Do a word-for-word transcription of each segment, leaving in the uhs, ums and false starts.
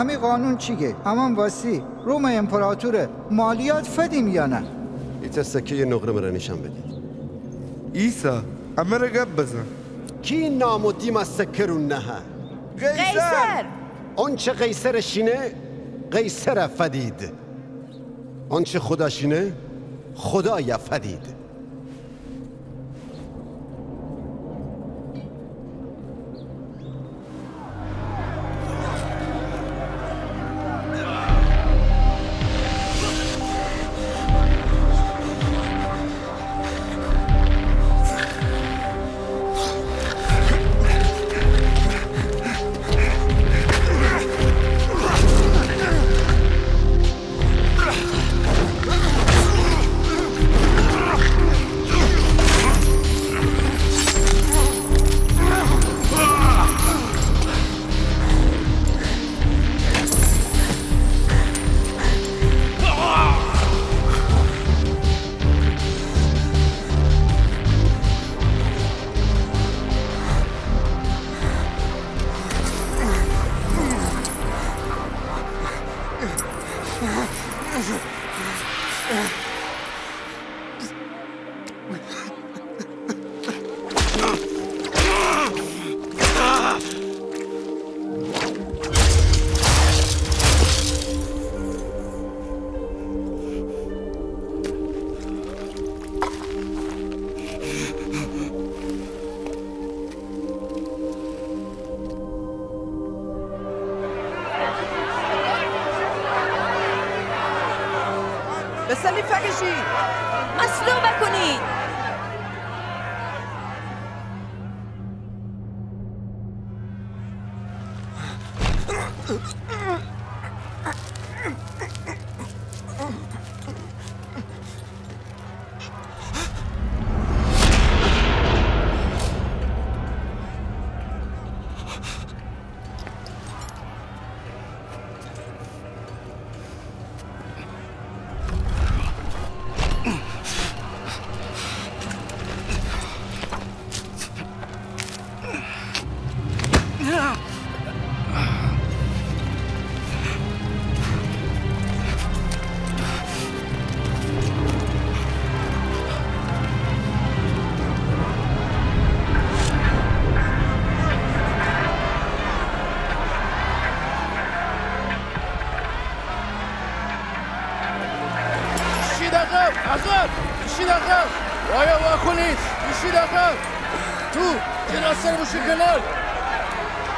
امی قانون چی گه؟ امأن وسی رومٚ امپراتورٚ مالیات فدیم یا نه؟ ایتأ سکه‌یٚ نقره مره نیشأن بدید. عیسی، امره گب بزن. کی نام و دیم ا سکه رو نهه؟ قیصر! قیصر! اونچه قیصرٚ شینه، قیصره فدید. اونچه خودا شینه، خودایه فدید. به صلیب فکشید! مصلوب کنید! ایشید عقب! عقب! ایشید عقب! وایا واکنید! ایشید عقب! تو چرا سر بوشو کنار؟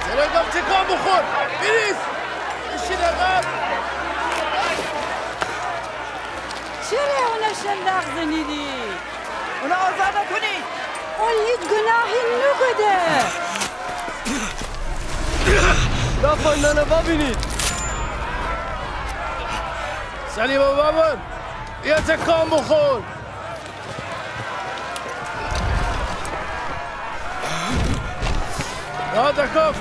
سر عقب تکان بخور! بریز! ایشید عقب! چره اونه شلاق زنیدی؟ اونه آزاد کنید! اون هیچ گناهی نوکوده! دا فندانه ببینید! صلیبه ببر! یا تکان بخور! یا تکان!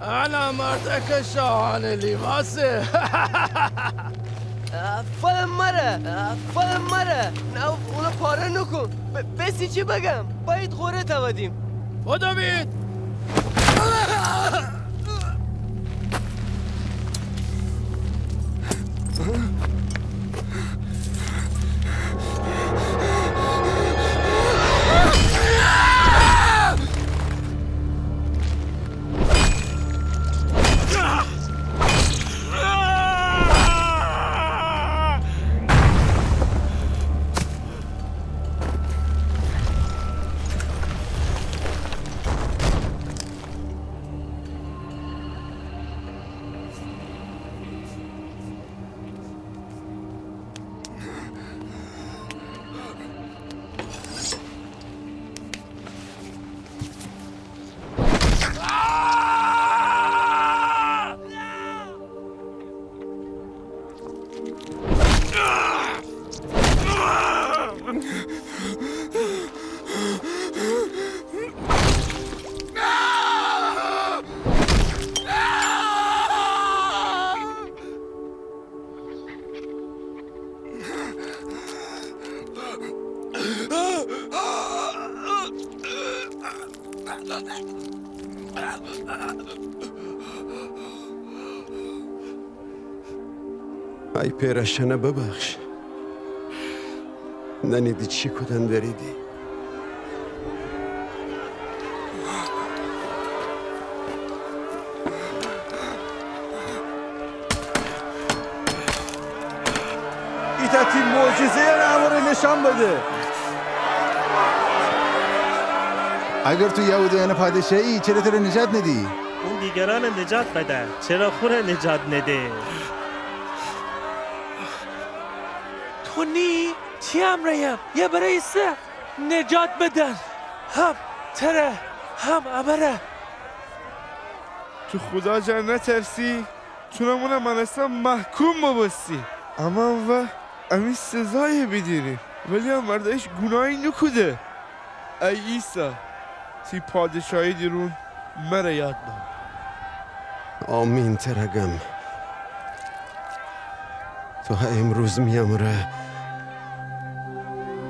انا مردکه شاهانه لیباسه. فدم مره، فدم مره. نه، اونه پاره نوکون. ب-، بسی چی بگم؟ بأید قره تودیم. بدوید! ای پئر، اشأنَ ببخش. نأنیدی چی کودن دریدی. ایتأ تی معجزه‌یَ امره نشأن بده. اگر تو یهودیأنٚ پادشاهی، چره تره نجات ندی؟ اون دیگرأنَ نجات بده، چره خوره نجات نده؟ تو نی، تی امرأیم، یه بره ایسه نجات بدن، هم تره، هم امره. تو خودا جا نترسی؟ چونم اونَ مأنستن محکوم بوبوستی. اما وا امی سزایَ بیدینیم، ولی ا مرد هیچ گوناهی نوکوده. ای عیسی، تی پادشاهی دورون مره یاد بأور. آمین تره گم، تو هه امروز می امرأ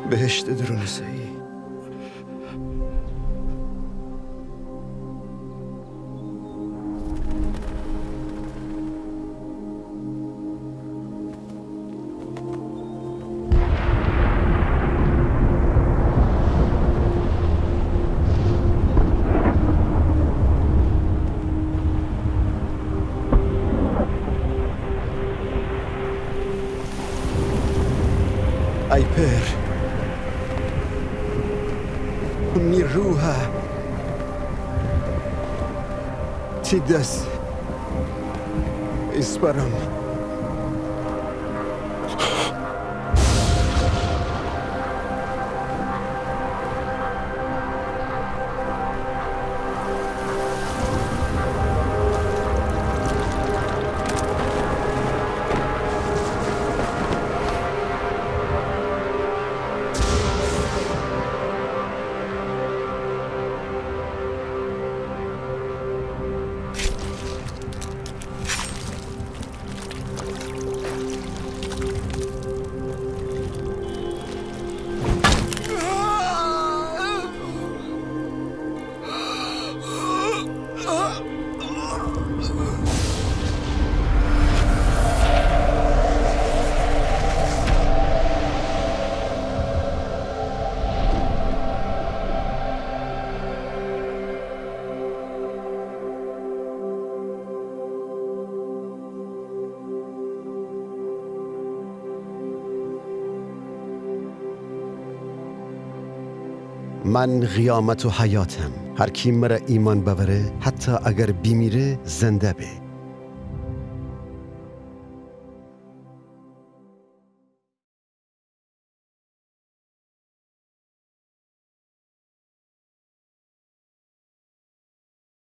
بهشتٚ دورون ایسه‌یی. ای پئر، می روحَ تی دس ایسپرم. من قیامت و حیاتم. هر کی مره ایمأن بأوره، حتی اگر بیمیره، زنده به.